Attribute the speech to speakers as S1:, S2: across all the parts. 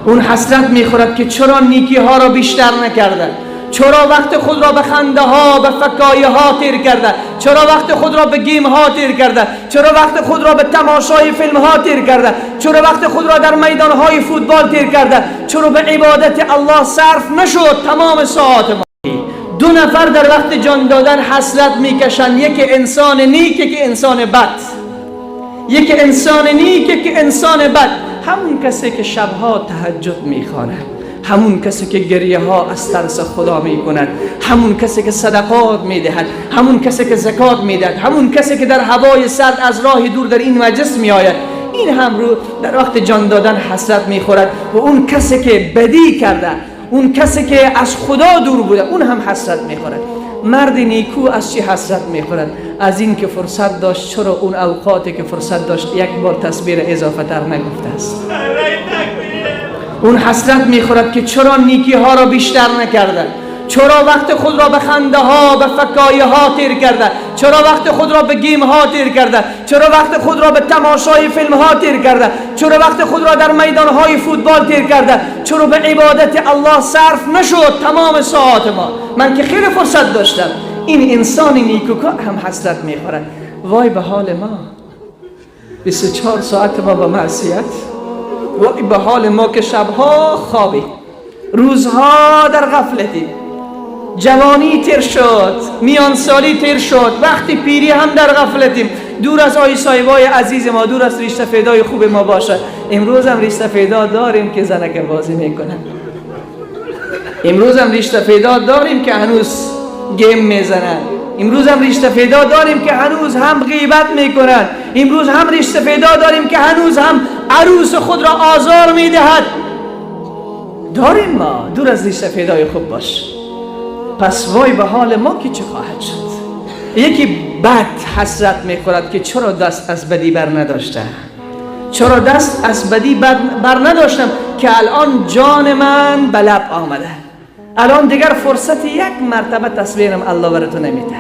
S1: اون حسرت میخورد که چرا نیکی ها را بیشتر نکرده، چرا وقت خود را به خنده ها، به فکایی ها تیر کرده، چرا وقت خود را به گیم ها تیر کرده، چرا وقت خود را به تماشای فیلم ها تیر کرده، چرا وقت خود را در میدان های فوتبال تیر کرده، چرا به عبادت الله صرف نشد تمام ساعات ما. دو نفر در وقت جان دادن حسرت میکشند، یکی انسان نیک، یکی انسان بد. یک انسان نیک که انسان بد. همون کسی که شبها تهجد میخواند، همون کسی که گریه ها از ترس خدا میکند، همون کسی که صدقات میدهد، همون کسی که زکات میدهد، همون کسی که در هوای سرد از راه دور در این مجلس میآید، این هم رو در وقت جان دادن حسرت میخورد. و اون کسی که بدی کرده، اون کسی که از خدا دور بوده، اون هم حسرت میخورد. مرد نیکو از چی حسرت میخورد؟ از این که فرصت داشت، چرا اون اوقاتی که فرصت داشت یک بار تسبیح اضافه تر نگفته است. اون حسرت میخورد که چرا نیکی ها را بیشتر نکرده، چرا وقت خود را به خنده ها، به فکایی ها تیر کرده، چرا وقت خود را به گیم ها تیر کرده، چرا وقت خود را به تماشای فیلم ها تیر کرده، چرا وقت خود را در میدان های فوتبال تیر کرده، چرا به عبادت الله صرف نشد تمام ساعات ما. من که خیلی فرصت داشتم. این انسان نیکوکار هم حسرت میخورد. وای به حال ما، 24 ساعت ما با معصیت. وای به حال ما که شبها خوابی، روزها در غفلتی. جوانی تیر شد، میان سالی تیر شد، وقتی پیری هم در غفلتیم. دور از آی صاحبای عزیز ما، دور از ریش سفیدای خوب ما باشه. امروز هم ریش سفیدا داریم که زنک بازی میکنن، امروز هم ریش سفیدا داریم که هنوز game میزنن، امروز هم ریش سفیدا داریم که هنوز هم غیبت میکنن، امروز هم ریش سفیدا داریم که هنوز هم عروس خود را آزار میدهد. داریم ما. دور از ریش سفیدای خوب باش. پس وای به حال ما که چه خواهد شد. یکی بد حسرت میخورد که چرا دست از بدی بر نداشتم، چرا دست از بدی بر نداشتم که الان جان من به لب آمده، الان دیگر فرصت یک مرتبه تسبیحم الله بر تو نمیده.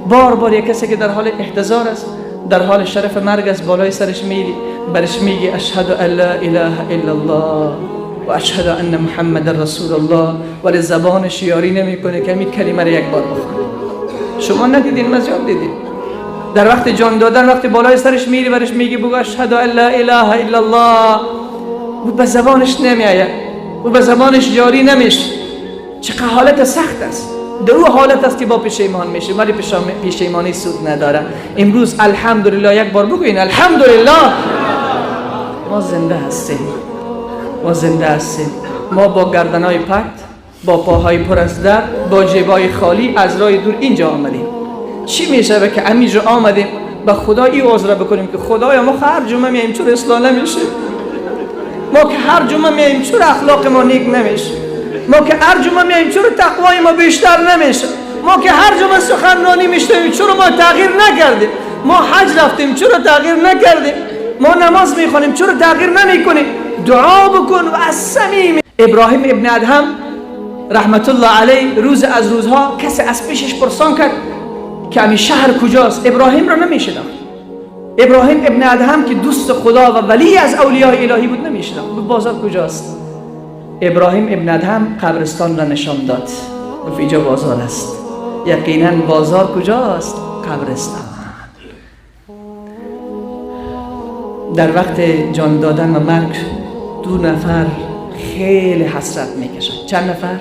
S1: بار بار یک کسی که در حال احتضار است، در حال شرف مرگ است، بالای سرش میری، برش میگی اشهد ان لا اله الا الله و اشهد ان محمد رسول الله، ولی زبانش یاری نمیکنه که می کلمه رو یک بار بخونه. شما ندیدین؟ من زیاد دیدیم. در وقت جان دادن، وقتی بالای سرش میری، برش میگی بگو اشهد ان لا اله الا الله، او به زبانش نمیآید، او به زبانش جاری نمیشه. چقدر حالت سخت است. در او حالت است که با پشیمان میشه، ولی پشیمانی سود نداره. امروز الحمدلله، یک بار بگوین الحمدلله، ما زنده هستیم، ما زنده هستیم. ما با گردنای پت، با پاهای پر از درد، با جیبای خالی از راه دور اینجا آمدیم. چی میشه که امیجا آمدیم به خدا ای عذر بکنیم که خدایا ما هر جمعه میایم، چرا اصلاح نمیشه؟ ما که هر جمعه میایم، چرا اخلاق ما نیک نمیشه؟ ما که هر جمعه میایم، چرا تقوای ما بیشتر نمیشه؟ ما که هر جمعه سخنرانی میشنویم، چرا ما تغییر نکردیم؟ ما حج رفتیم، چرا تغییر نکردیم؟ ما نماز میخوانیم، چرا تغییر نمیکنیم؟ دعا بکن و از صمیم. ابراهیم ابن ادهم رحمت الله علیه روز از روزها کسی از پیشش پرسان کرد که امی شهر کجاست. ابراهیم را نمیشناخت. ابراهیم ابن ادهم که دوست خدا و ولی از اولیاء الهی بود نمیشناخت. بازار کجاست؟ ابراهیم ابن ادهم قبرستان را نشان داد، گفت اینجا بازار است. یقینا بازار کجاست؟ قبرستان. در وقت جان دادن و مرگ دو نفر خیلی حسرت میکشند. چند نفر؟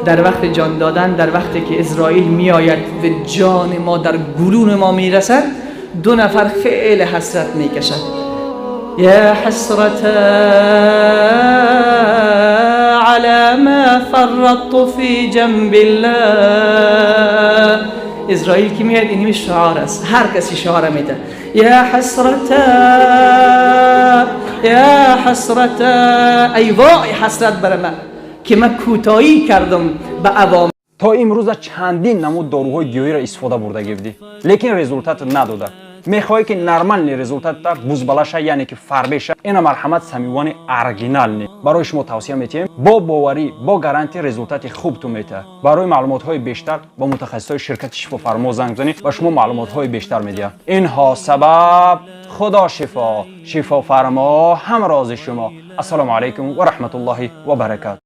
S1: در وقت جان دادن، در وقتی که اسرائیل میآید و جان ما در گلون ما میرسد، دو نفر خیلی حسرت میکشند. یا حسرت على ما فرطت فی جنب الله. اسرائیل که میاد اینمی شعار است، هر کسی شعار میده، یا حسرت، یا حسرت، ای وای حسرت بر من که من کوتاهی کردم به عوام.
S2: То имрӯза чандин намуд доруҳои гиёҳиро истифода бурда гирдӣ, лекин результат надода. Мехоҳӣ, ки нормальный результат бузбалаша, яъне ки фарбеша, ина, марҳамат, Самивани оригинальный барои шумо тавсия метиҳем. Бо боварӣ, бо гарантия результати хуб ту метиҳад. Барои маълумотҳои бештар бо мутахассисои ширкати Шифофармо занг бизанед ва шумо маълумотҳои бештар медиҳад. Инҳо сабаб, Худо шифо, Шифофармо ҳамрози шумо. Ассалому алайкум ва раҳматуллоҳи ва баракату.